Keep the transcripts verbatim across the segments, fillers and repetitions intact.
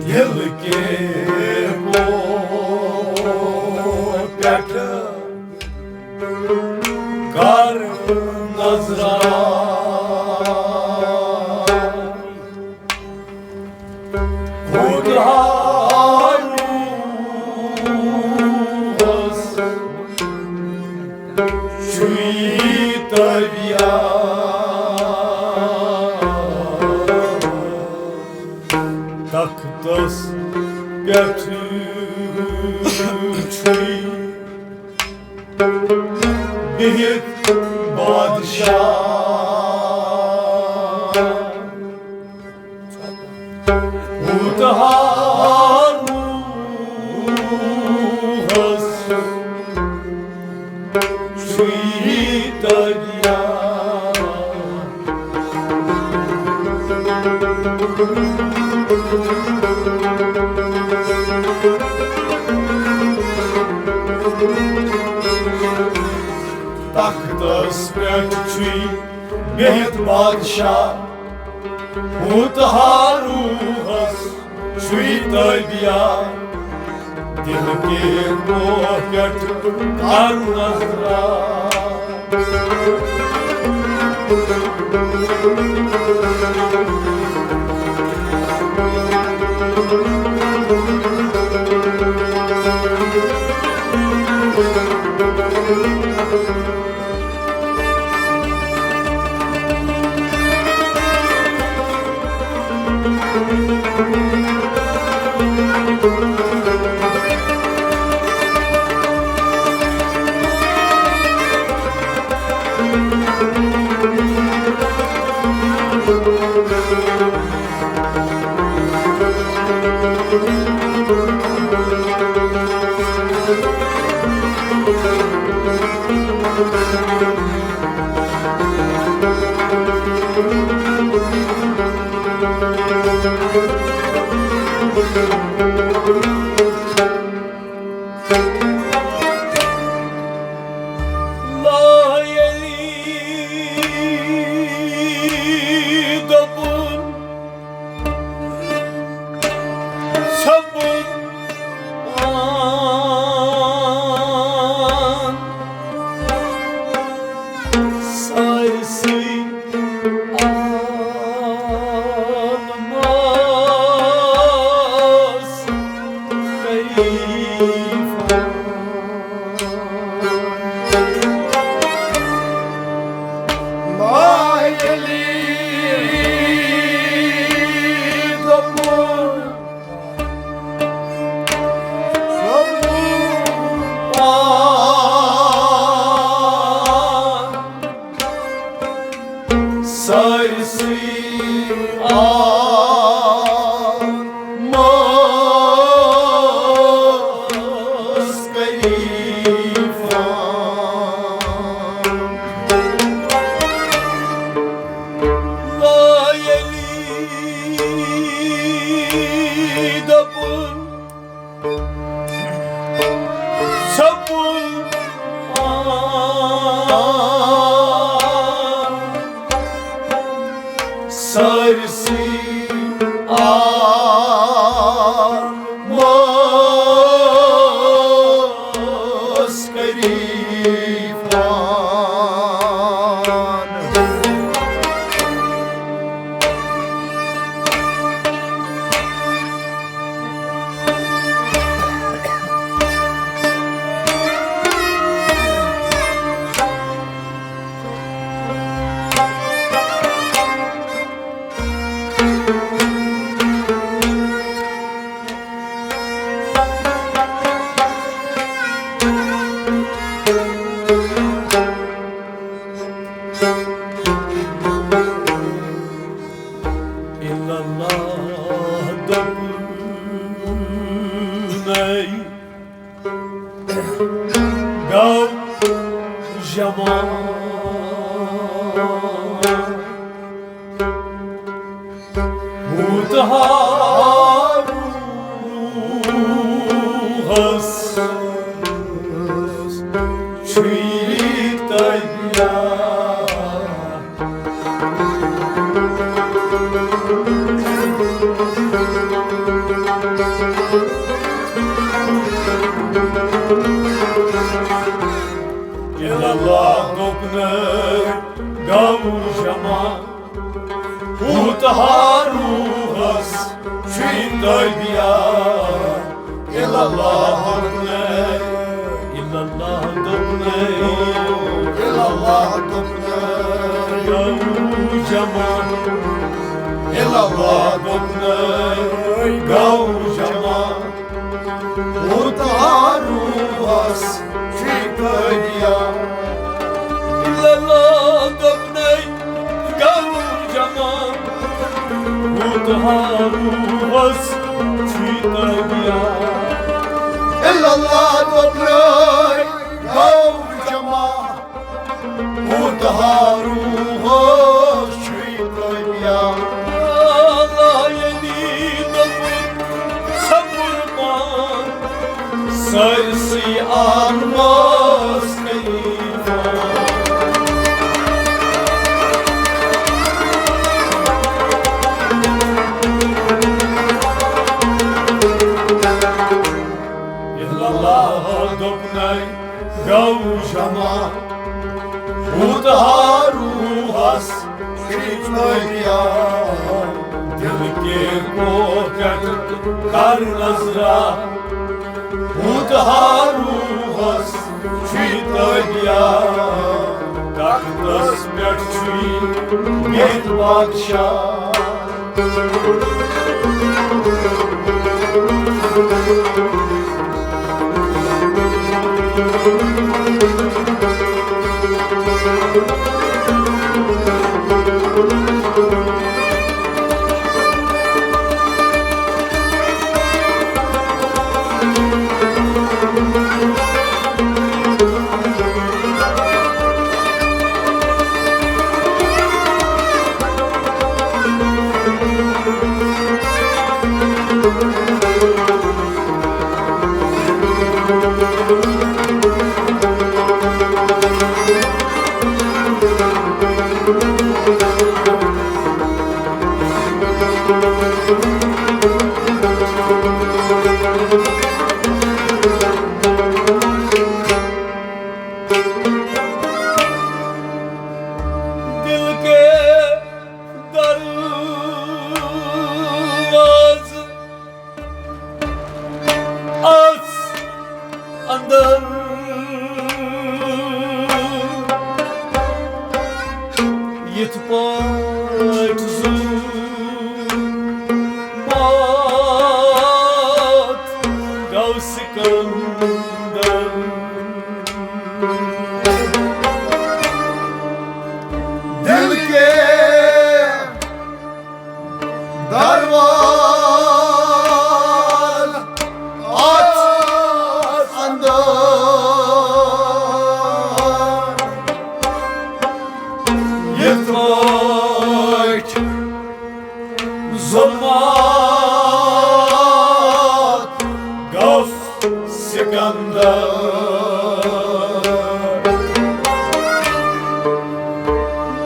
دِل کے کوہ پٮ۪ٹھ کر نظرا۔ کوٗتاہ روٗحس چھُے طبیعت، تختس پٮ۪ٹھ چھُے بِہِتھ بادشاہ۔ کوٗتاہ روٗحس چھُے طبیعت۔ تختس پٮ۪ٹھ چھُے بِہِتھ بادشاہ، کوٗتاہ روٗحس چھُے طبیعت۔ دِل کے کوہ پٮ۪ٹھ کر نظرا۔ لا ییٚلہِ دوٚپُن ژھۄپُن پان سٲرسٕے عالمس قریب۔ ماہلی دوٚپُن سٲرسٕے عالمس قریب۔ لا ییٚلہِ دوٚپُن ژھۄپُن پان سٲرسٕے عالمس قریب۔ الا اللہ دوٚپُن۔ گوٚو زمان کوٗتاہ روٗحس چھُے تیار۔ الا اللہ دوٚپنَے گوٚو جمع، ہوٗت ہا روحس چھُے تابیا۔ الا اللہ دوٚپنَے، الا اللہ دوٚپنَے، الا اللہ دوٚپنَے گوٚو جمع، الا اللہ دوٚپنَے گوٚو جمع۔ ہوٗت ہا روحس چھُے تابیا۔ الا اللہ دوٚپنَے گوٚو جمع، ہوٗت ہا روحس چھُے تابیا۔ الا اللہ دوٚپنَے گوٚو جمع، ہوٗت ہا روحس چھُے تابیا۔ اللہ ییٚلہِ دوٚپُن سا قربان، سٲرسٕے عالمس کٔرِو۔ الا اللہ دوٚپنَے گوٚو جمع، ہوٗت ہا روحس چھُے تابیا۔ دل کے کوہ پٮ۪ٹھ کر نظرا، ہوٗت ہا روحس چھُے تابیا۔ تختس پٮ۪ٹھ چھُے بِہِتھ بادشاہ۔ دل کے دروازٕ اژ اندر، یِتھ پٲٹھۍ زُو مات گوٚو سکندر۔ دل کے دروازٕ اژ اندر، یِتھ پٲٹھۍ زُو مات گوٚو سکندر۔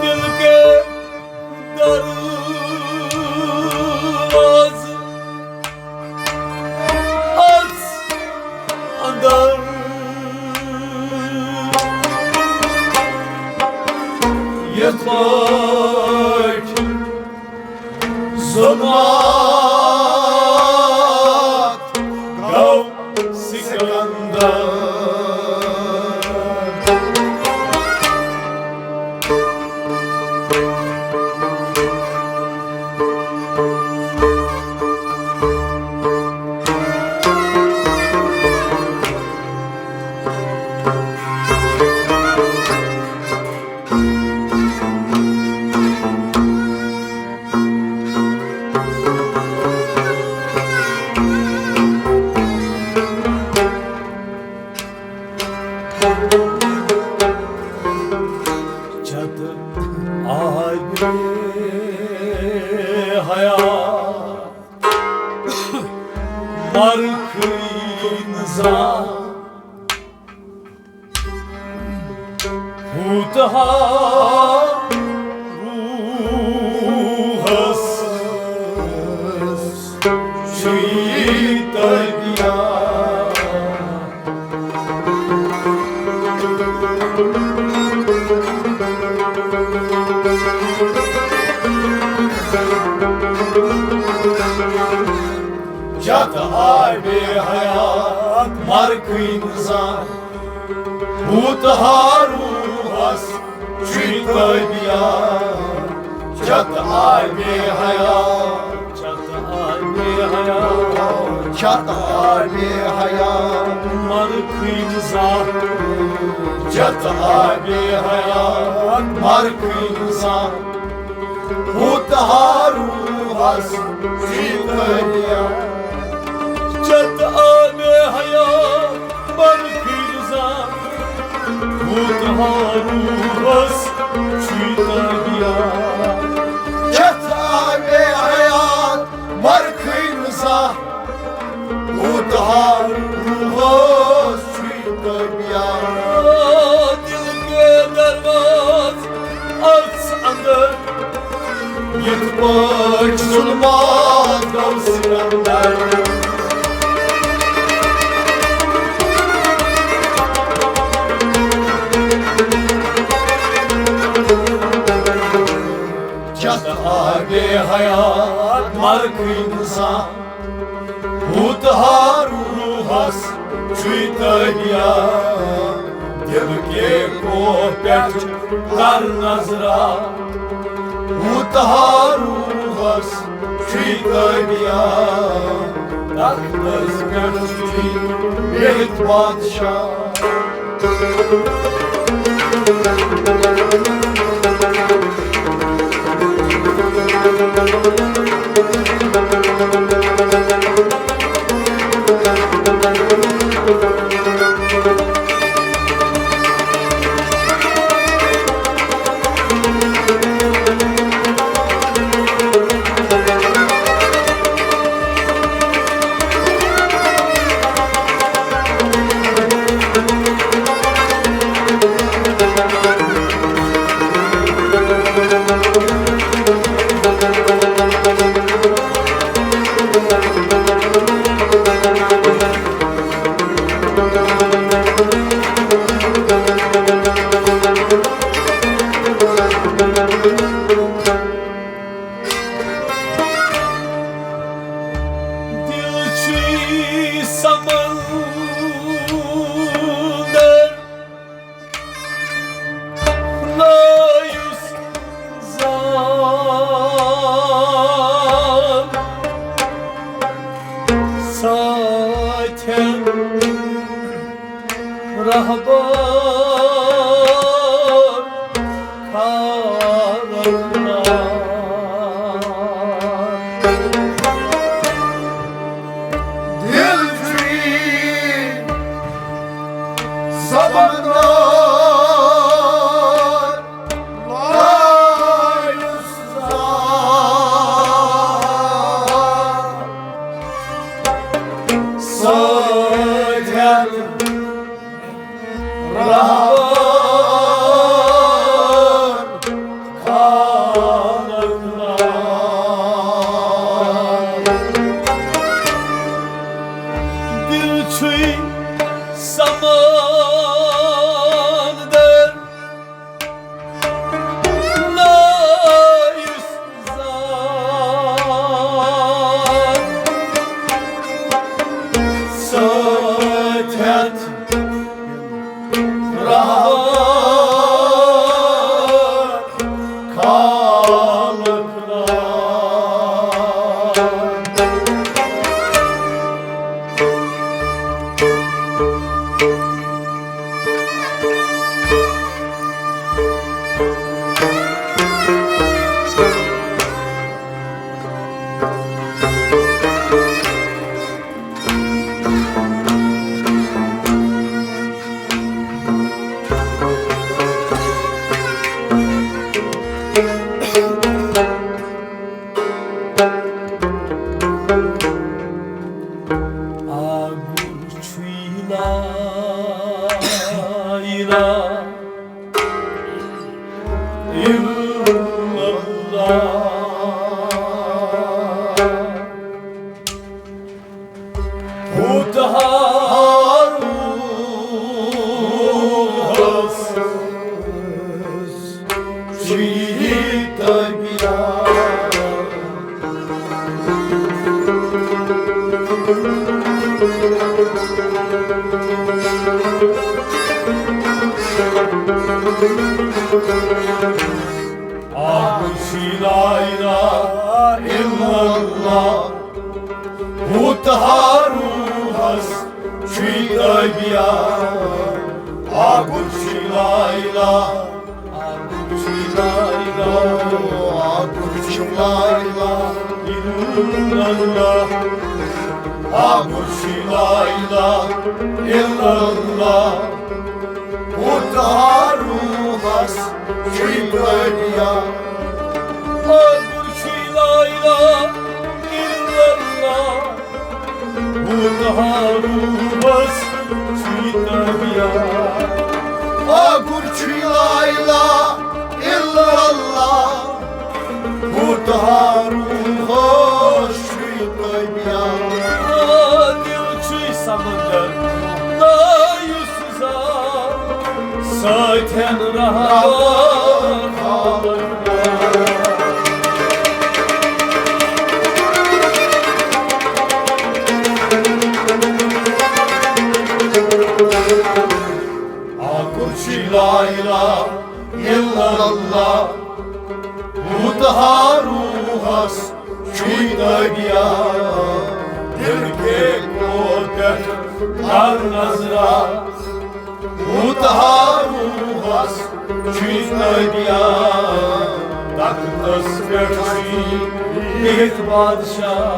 دل کے دروازٕ اژ اندر، یِتھ پٲٹھۍ زُو مات گوٚو سکندر۔ چت آبِ حیات مرخی نظام ہوٗت ہا روحس تہٕ بیاکھ۔ چتھ آبِ حیات مرکھٕے نہٕ زانٛہہ، ہوٗت ہا روحس چھُے تابیا۔ چتھ آبِ حیات، چتھ آبِ حیات، چتھ آبِ حیات مرکھٕے نہٕ زانٛہہ۔ چتھ آبِ حیات مرکھٕے نہٕ زانٛہہ، ہوٗت ہا روحس چھُے تابیا۔ چتھ آبِ حیات مرکھٕے نہٕ زانٛہہ، ہوٗت ہا روحس چھُے تابیا۔ چتھ آبِ حیات مرکھٕے نہٕ زانٛہہ، ہوٗت ہا روحس چھُے تابیا۔ دل کے درواز اژھ اندر، یِتھ پٲٹھۍ ظُلمات گوٚو سکندر۔ چتھ آبِ حیات مرکھٕے نہٕ زانٛہہ، ہوٗت ہا روحس چھُے تابیا۔ دل کے کوہ پٮ۪ٹھ کر نظرا، ہوٗت ہا روحس چھُے تابیا۔ تختس پٮ۪ٹھ چھُے بِہِتھ بادشاہ۔ دل چھُے سمندر نایُس زان ساتھٮ۪ن رہبر خالق نام۔ دل چھُے سمندر لایُس زان ساتھٮ۪ن رہبر خالق نام۔ دل چھُے سمندر نایُس زان ساتھٮ۪ن رہبر خالق نام۔ ہارونس چھُ یہِ طبیعت۔ اکھ چھُ لا الہ الا اللہ، بُت ہارونس چھُے طبیعت۔ اکھ چھُ لا الہ، اکھ چھُ لا الہ، اکھ چھُ لا الہ الا اللہ، اکھ چھُ لا الہ الا اللہ۔ بُت ہارونس چھُے طبیعت۔ اکھ چھُ لا الہ الا اللہ، بُت ہارونس چھُے طبیعت۔ اکھ چھُ لا الہ الا اللہ، بُت ہارونس چھُے طبیعت۔ دِل چھُے سمندر، نا یُس زال، سۭتٮ۪ن رہبر۔ اکھ چھُ لا الہ الا اللہ، بُت ہارونس چھُے طبیعت۔ دِل کے کور پٮ۪ٹھ کر نظرا، بُت ہارونس چھُے طبیعت۔ تختس پٮ۪ٹھ چھُے بِہِتھ بادشاہ۔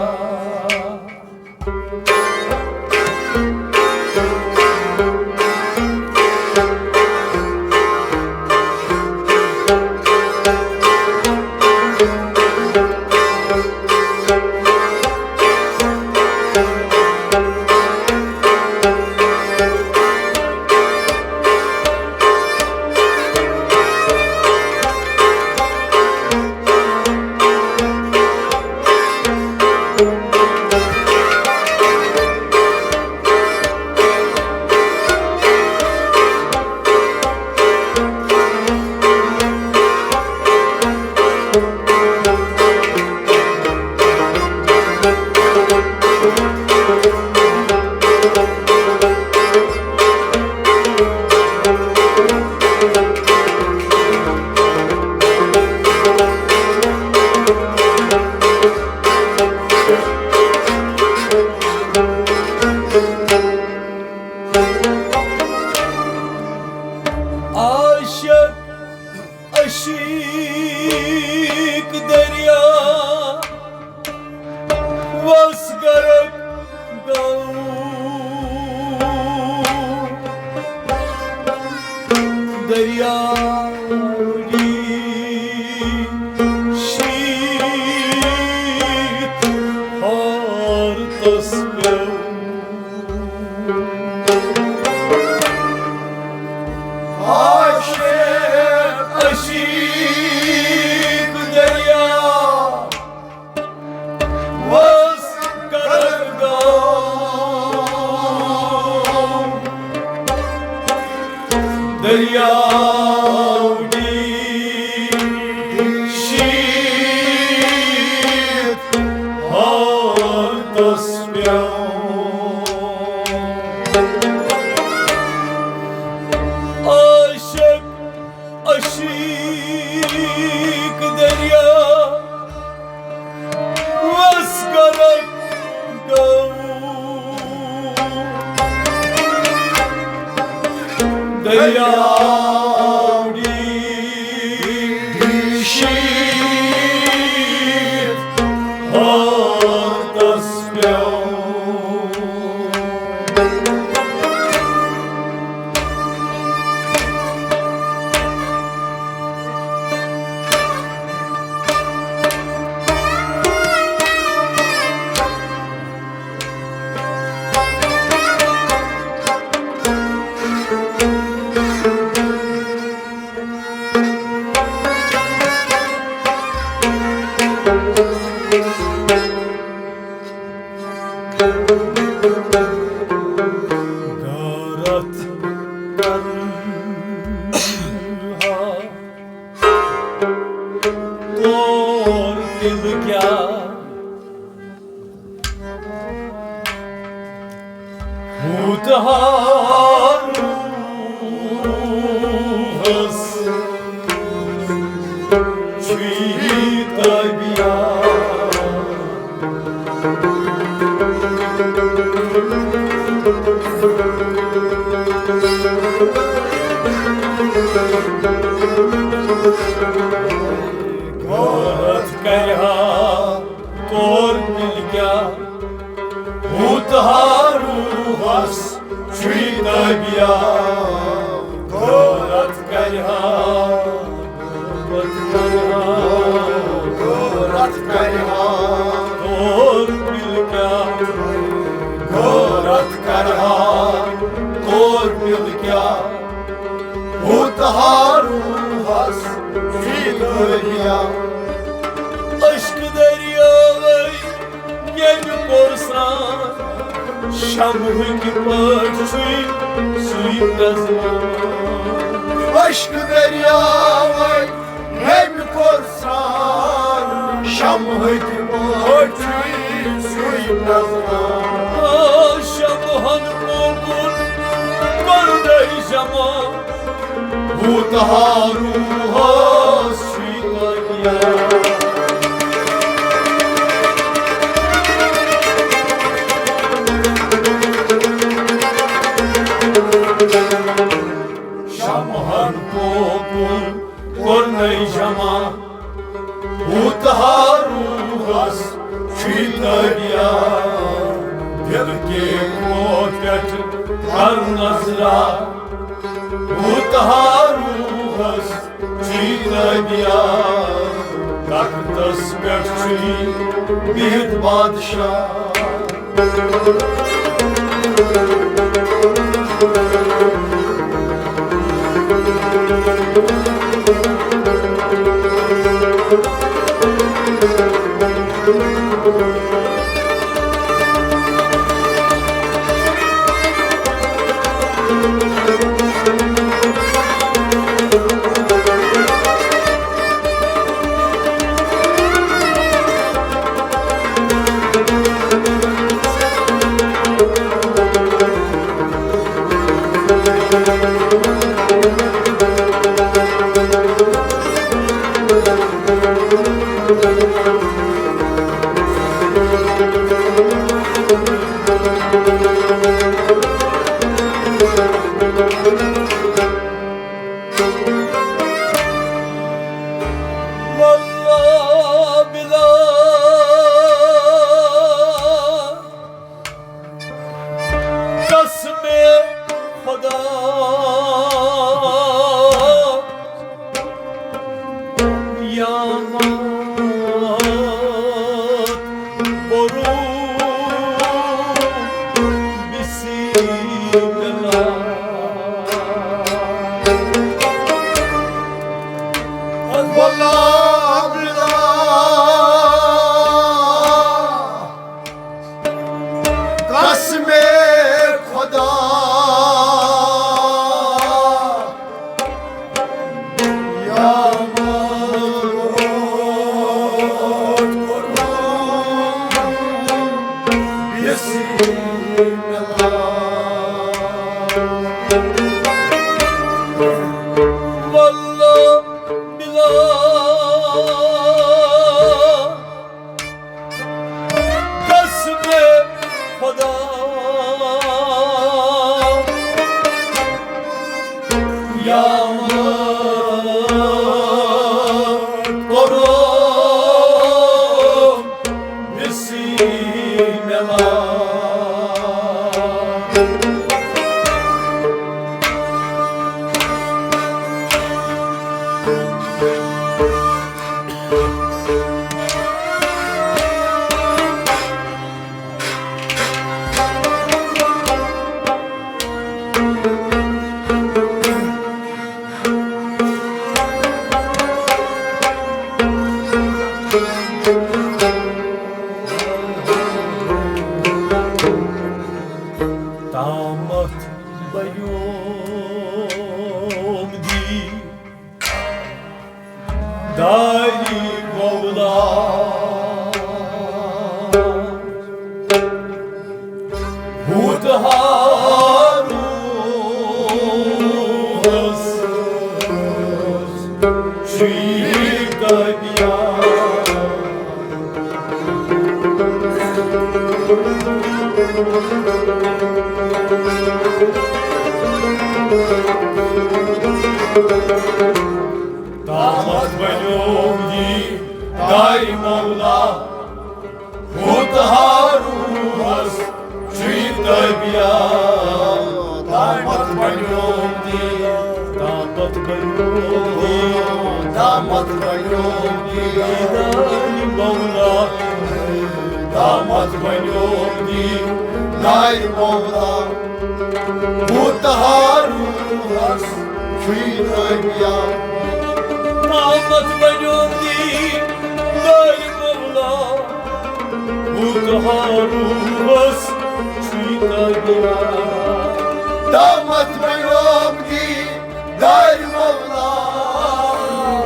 عاشق عشیق دریا وس غرق گو۔ دریا ڈی شیت حالتس پیو۔ عاشق عشیق دریا وس غرق گو۔ دریا ڈی شیت حالتس پیو۔ عاشق عشیق دریا وس غرق گو۔ دریا ڈی شیت حالتس پیو۔ ہوٗتہار روٗحس چھُے تابیا۔ غٲرت کرِ ہا تور مِل کیٛاہ، ہوٗتہار روٗحس چھُے تابیا۔ غٲرت کرِ ہا، غٲرت کرِ ہا، غٲرت کرِ ہا تور مِل کیٛاہ، غٲرت کرِ ہا تور مِل کیٛاہ، ہوٗتہار روٗحس چھُے تابیا۔ عشق دٔریاوے ییٚمہِ کوٚر سرٛان، شمہٕ کہِ پٲٹھۍ چھُے سُے پرٛزناوان۔ عشق دٔریاوے ییٚمہِ کوٚر سرٛان، شمہٕ کہِ پٲٹھۍ چھُے سُے پرٛزناوان۔ آ، شمہن مومُت کوٚرنَے جمع، ہوٗتہار روٗحس چھُے تابیا۔ شمہن پوکُن کوٚرنَے جمع، ہوٗتہار روٗحس چھُے تابیا۔ دِل کے کھوہ پٮ۪ٹھ کر نظرا، ہوٗتہار روٗحس چھُے تابیا۔ تختس پٮ۪ٹھ چھُے بِہِتھ بادشاہ۔ واللہ بلا قسم خدا، قیامت برو بسم اللہ۔ واللہ بلا قسم خدا، قیامت برونٛٹھ کرو بسم اللہ۔ واللہ بلا قسم خدا، قیامت کرو بسم اللہ۔ تامَتھ بنیوم دی دارِ مولا، ہوت ہاروٗہَس چھُے تٲبیہ۔ تامَتھ بنیوم دی، تامَتھ بنیوم دی، تامَتھ بنیوم دی دارِ مولا، تامَتھ بنیوم دی دارِ مولا۔ ہوت ہاروٗہَس چھُے تٲبیہ۔ تامَتھ بنیوم دی دارِ مولا، ہوت ہاروٗہَس چھُے تٲبیہ۔ تامَتھ بنیوم دی دارِ مولا،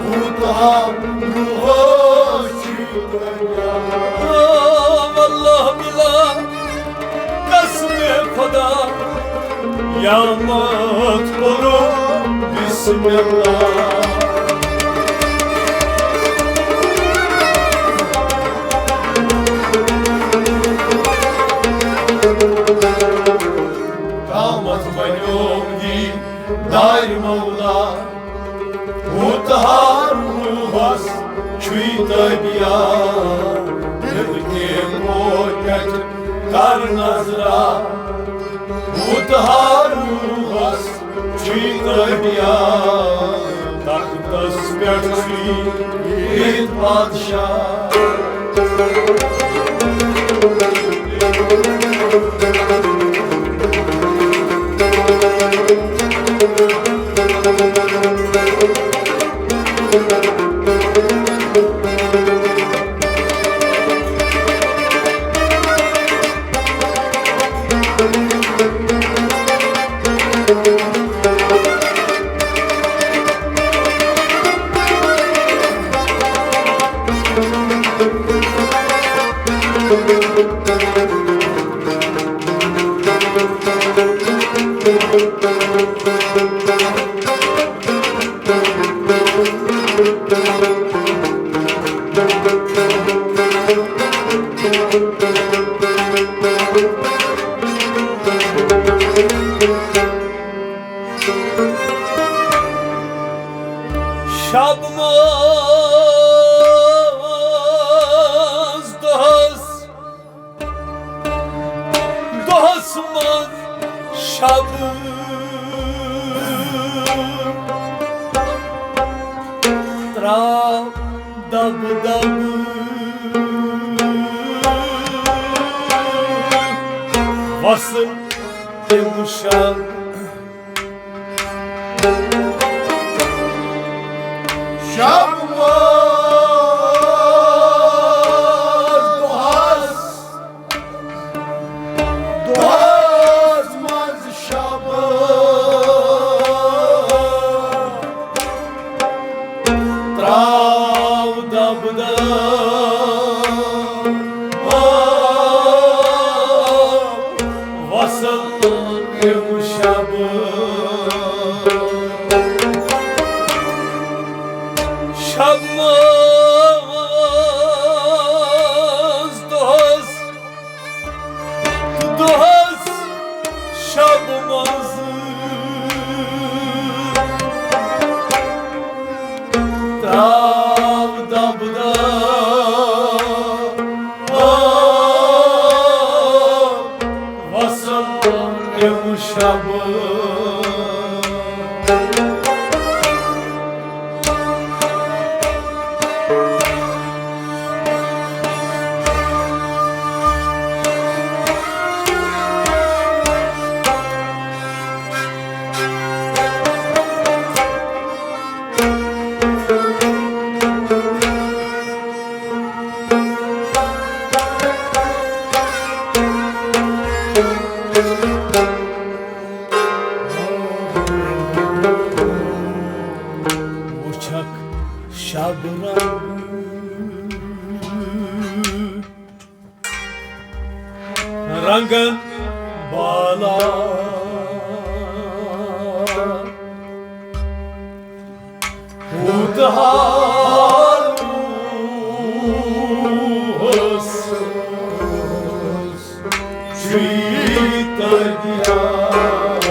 ہوت ہاروٗہَس چھُے تٲبیہ۔ آ، واللہ بِلا قسمِ خدا، قیامت پرو بسم اللہ۔ تامَتھ بنیوم دی دارِ مولا، ہوت ہاروٗہَس چھُے تٲبیہ۔ دِل کے پوچھ کر نظرا، ہوت ہاروٗہَس چھُے تٲبیہ۔ تختَس پٮ۪ٹھ چھُے ییٚتہِ بادشاہ۔ شب منٛز دۄہس، دۄہس منٛز شب ترٛاو دب دب وصل تِم شب۔ شب منٛز دۄہس، دۄہس منٛز شب ترٛاو دب دب وصل یِم شب۔ شب منٛز دۄہس، دۄہس شب منٛز ترٛاو دب دب وصل یِم شب۔ وٕچھکھ شب رنگ رنگن بالا، ہوت ہاروٗہس چھُے تٔتۍ یاد۔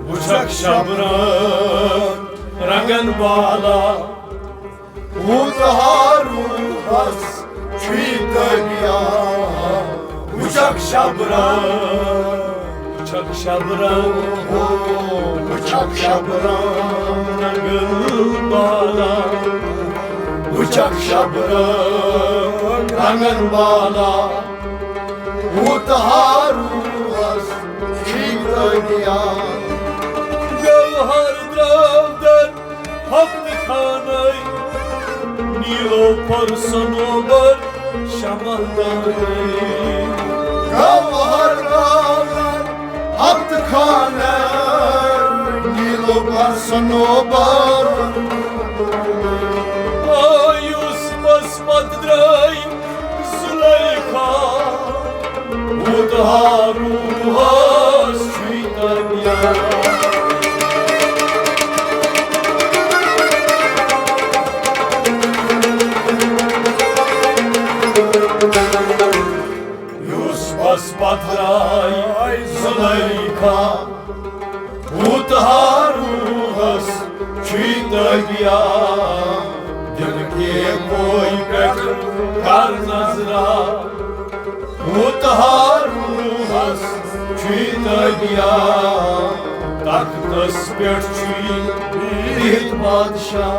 وٕچھکھ شب رنگ رنگن بالا، وُتہٕ ہا روٗحس چھُے تٔبیا۔ وٕچھکھ شب رنگ، وٕچھکھ شب رنگ، ہو، وٕچھکھ شب رنگ رنگن بالا، وٕچھکھ شب رنگ رنگن بالا۔ وُتہٕ ہا روٗحس چھُے تٔبیا۔ گوہر درٛاو در ہفتہٕ خانَے، نیٖلو پھوٚر صنوبر شمع دانَے۔ گوہر گاوَن ہفتہٕ خانَے، نیٖلو پھوٚر صنوبر۔ آ یوسفس پتہٕ درٛاے زلیخا، وُتہٕ ہا روٗحس چھُے تٔبیا۔ یوسفس پتہٕ درٛاے زلیخا، وُتہٕ ہا روٗحس چھُے تٔبیا۔ دِلہٕ کے پویہِ پٮ۪ٹھ کر نظرا، وُتہٕ ہا روٗحس چھُے تٔبیا۔ تختس پٮ۪ٹھ چھُے بِہِتھ بادشاہ۔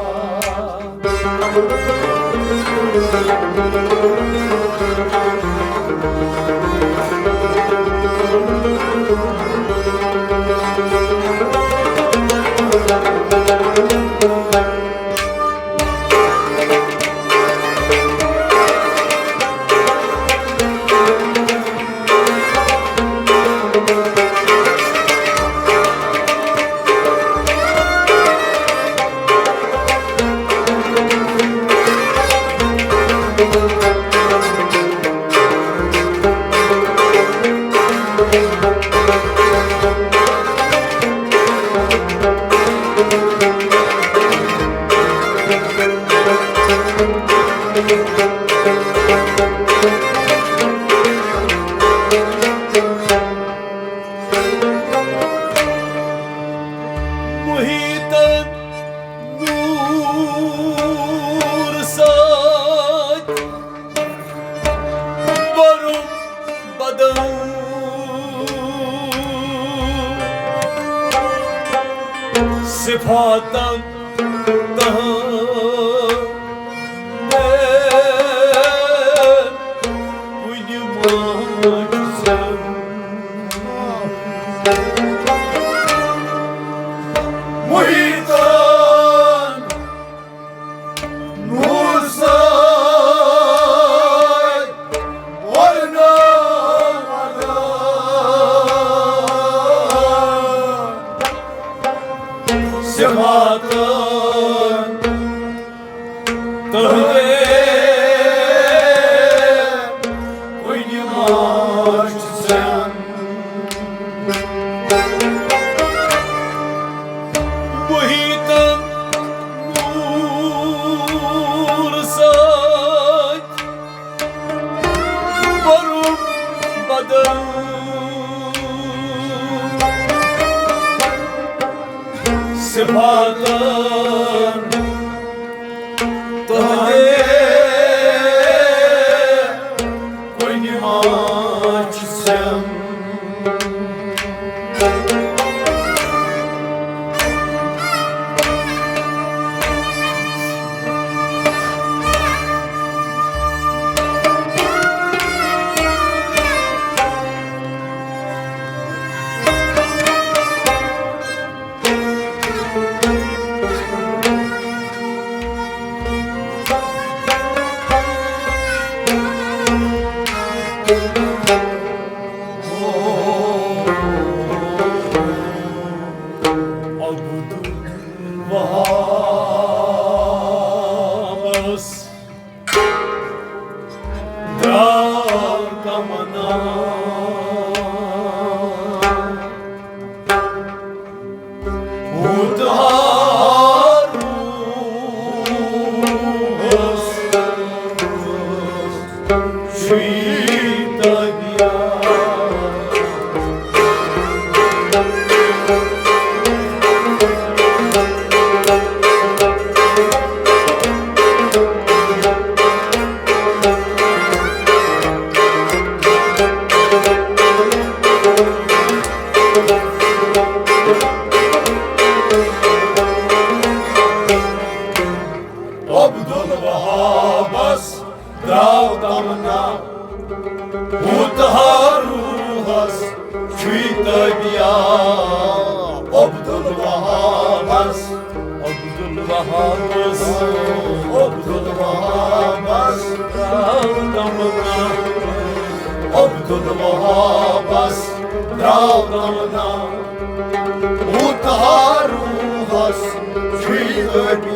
محیطن نور سۭتۍ بوٚرُم بدن صفاتن تہٕ کُنہِ ماجہِ زن محیطن نور سۭتۍ ورناوان صفاتن تہٕ کُنہِ ماجہِ زن محیطن نور سۭتۍ بوٚرُم بدن صفاتن تہٕ کُنہِ ماجہِ زن۔ تمنا، کوٗتاہ روحس چھُے تابیا عبدالوہابس۔ عبدالوہابس۔ عبدالوہابس۔ تمنا۔ عبدالوہابس تراو تمنا، کوٗتاہ روحس چھُے تابیا